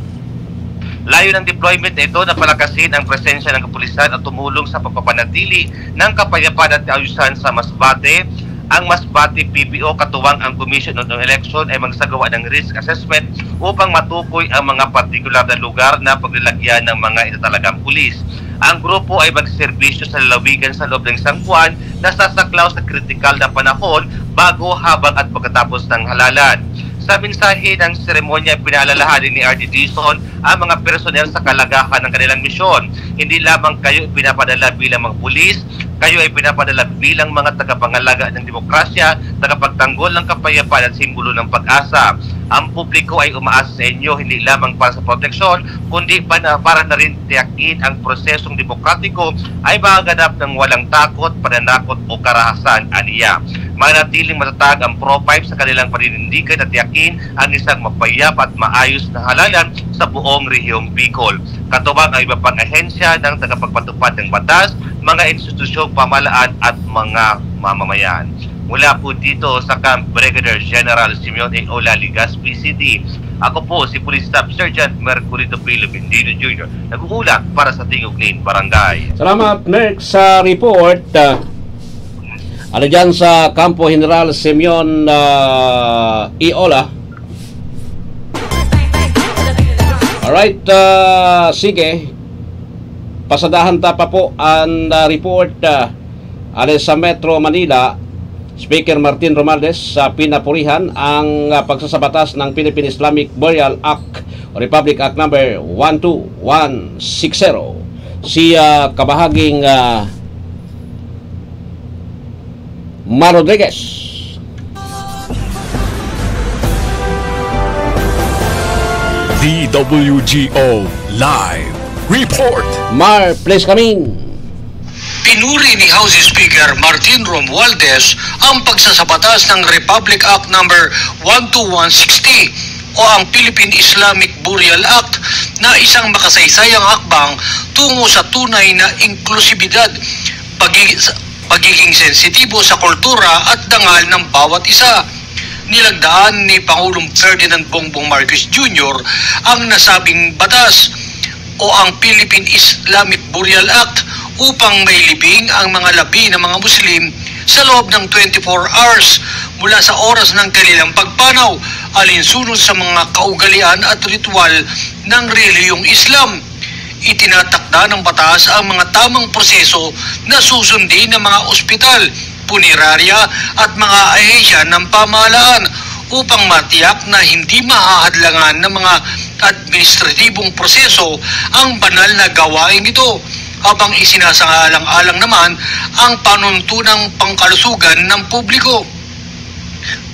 Layo ng deployment na ito na palakasin ang presensya ng kapulisan at tumulong sa pagpapanatili ng kapayapaan at kaayusan sa Masbate. Ang Masbate P P O katuwang ang Commission on Election ay magsagawa ng risk assessment upang matukoy ang mga partikular na lugar na paglalagyan ng mga itatalagang pulis. Ang grupo ay magserbisyo sa lalawigan sa loob ng isang buwan na sasaklaw sa kritikal na panahon bago, habang at pagkatapos ng halalan. Sa mensahe ng seremonya, pinaalalahanan ni R D Dizon ang mga personel sa kalagahan ng kanilang misyon. Hindi lamang kayo ipinapadala bilang mga pulis, kayo ay pinapadala bilang mga tagapangalaga ng demokrasya, tagapagtanggol ng kapayapaan at simbolo ng pag-asa. Ang publiko ay umaasa sa inyo hindi lamang para sa proteksyon, kundi pa na, para na rin tiyakin ang prosesong demokratiko ay maganap ng walang takot, pananakot o karahasan, aniya. Manatiling matatag ang Pro five sa kanilang paninindigan na tiyakin ang isang mapayapa at maayos na halalan sa buong rehiyong Bicol. Katuwang ang iba pang ahensya ng tagapagpatupad ng batas, mga institusyong pamahalaan at mga mamamayan. Mula po dito sa Camp Brigadier General Simeon A. Ola, Legazpi City, ako po si Police Staff Sergeant Mercury Topilo Bendino Junior, nag-uulat para sa Tingog nin Barangay. Salamat, Merc, sa report. Ah, ano dyan sa Kampo General Simeon, ah, Iola? Alright, ah, sige. Pasadahan ta pa po ang, ah, report, ah, ali sa Metro Manila. Speaker Martin Romualdez sa pinapurihan ang, ah, pagsasabatas ng Philippine Islamic Burial Act o Republic Act number one two one six zero. Si, ah, kabahaging, ah, Mar Rodriguez. D W G O Live Report. Mar, please come in. Pinuri ni House Speaker Martin Romualdez ang pagsasabatas ng Republic Act number one two one sixty o ang Philippine Islamic Burial Act na isang makasaysayang hakbang tungo sa tunay na inklusibidad, pagi-, pagiging sensitibo sa kultura at dangal ng bawat isa. Nilagdaan ni Pangulong Ferdinand Bongbong Marcos Junior ang nasabing batas o ang Philippine Islamic Burial Act upang mailibing ang mga labi ng mga Muslim sa loob ng twenty-four hours mula sa oras ng kanilang pagpanaw, alinsunod sa mga kaugalian at ritual ng relihiyong Islam. Itinatakda ng batas ang mga tamang proseso na susundin ng mga ospital, punerarya at mga ahensya ng pamahalaan upang matiyak na hindi mahahadlangan ng mga administratibong proseso ang banal na gawaing ito, habang isinasaalang-alang naman ang panuntunang pangkalusugan ng publiko.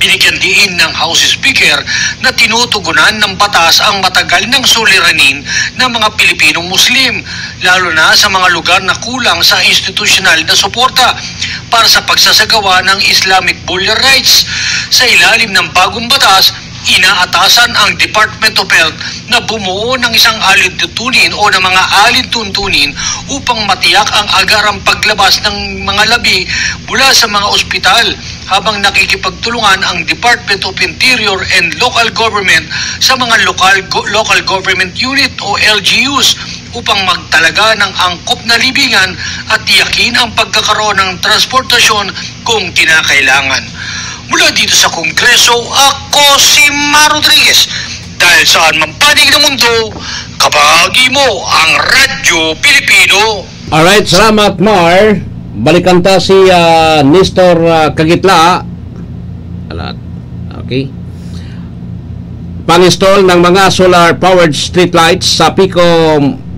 Binigyan diin ng House Speaker na tinutugunan ng batas ang matagal ng suliranin ng mga Pilipinong Muslim, lalo na sa mga lugar na kulang sa institusyonal na suporta para sa pagsasagawa ng Islamic Burial Rites. Sa ilalim ng bagong batas, inaatasan ang Department of Health na bumuo ng isang alintuntunin o ng mga alintuntunin upang matiyak ang agarang paglabas ng mga labi mula sa mga ospital, habang nakikipagtulungan ang Department of Interior and Local Government sa mga lokal go-, local government unit o L G Us upang magtalaga ng angkop na libingan at tiyakin ang pagkakaroon ng transportasyon kung kinakailangan. Mula dito sa Kongreso, ako si Mar Rodriguez. Dahil saan man panig ng mundo, kabahagi mo ang Radyo Pilipino. Alright, salamat, Mar. Balikan ta si, ah, Nestor, ah, Kagitla. Alat. Okay. Pang-install ng mga solar-powered streetlights sa Pico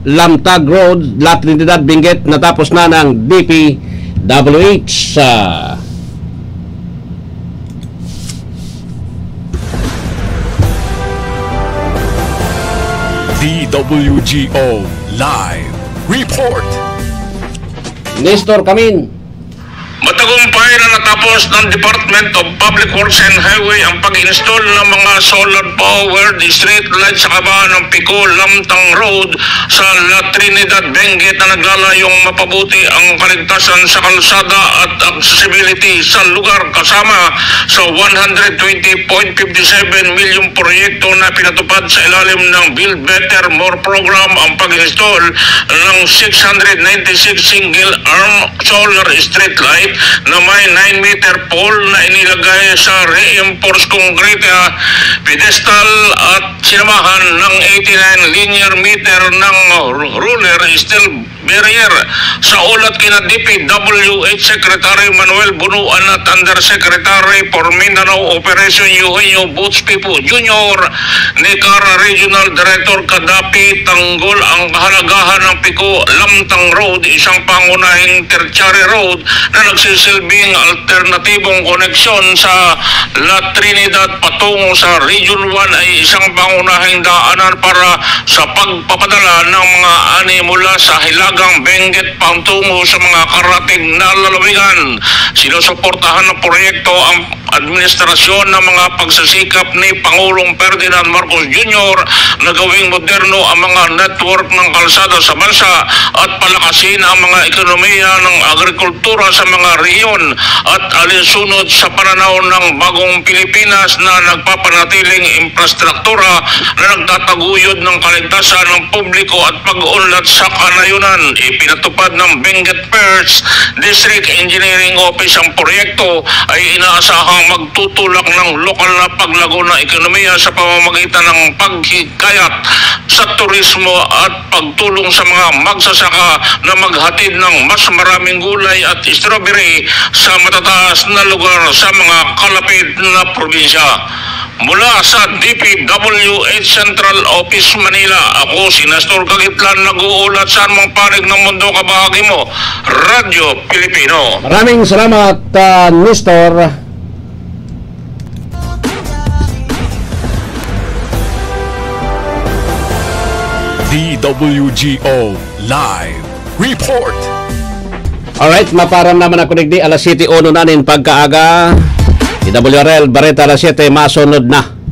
Lamtag Road, La Trinidad, Benguet, natapos na ng D P W H. Ah, D W G O Live Report. Nestor Camin. Matagumpay na Tapos ng Department of Public Works and Highway ang pag-install ng mga solar powered street light sa kabahan ng Pico Lamtang Road sa La Trinidad, Benguet, na naglalayong mapabuti ang kaligtasan sa kalsada at accessibility sa lugar, kasama sa one hundred twenty point fifty seven million proyekto na pinatupad sa ilalim ng Build Better More program ang pag-install ng six hundred ninety-six single arm solar street light na may nine meter pole na inilagay sa reinforced concrete, ah, pedestal at sinamahan ng eighty-nine linear meter ng ru-, roller steel barrier. Sa ulat kina D P W H Secretary Manuel Bunuan at Undersecretary for Mindanao Operation Eugenio Boots Pipo Junior, ni Cara Regional Director Kadapi Tanggol ang kahalagahan ng Pico Lamtang Road, isang pangunahing tertiary road na nagsisilbing alternatibong koneksyon sa La Trinidad patungo sa Region one, ay isang pangunahing daanan para sa pagpapadala ng mga ani mula sa Hilagang Benguet patungo sa mga karatig na lalawigan. Sinusuportahan ng proyekto ang administrasyon ng mga pagsisikap ni Pangulong Ferdinand Marcos Junior na gawing moderno ang mga network ng kalsada sa bansa at palakasin ang mga ekonomiya ng agrikultura sa mga rehiyon at alinsunod sa pananaw ng bagong Pilipinas na nagpapanatiling infrastruktura na nagtataguyod ng kaligtasan ng publiko at pag-unlad sa kanayunan. Ipinatupad ng Benguet First District Engineering Office ang proyekto ay inaasahang magtutulak ng lokal na paglago ng ekonomiya sa pamamagitan ng paghikayat sa turismo at pagtulong sa mga magsasaka na maghatid ng mas maraming gulay at strawberry sa matataas na lugar sa mga kalapit na probinsya. Mula sa D P W H Central Office, Manila, ako si Nestor Kagitlan, nag-uulat sa anumang panig ng mundo, kabahagi mo, Radyo Pilipino. Maraming salamat, ah, Nestor. D W G O Live Report. Alright, maparam naman ako digdi, alas siyete uno na nin pagkaaga. D W R L, Bareta alas siyete, masunod na.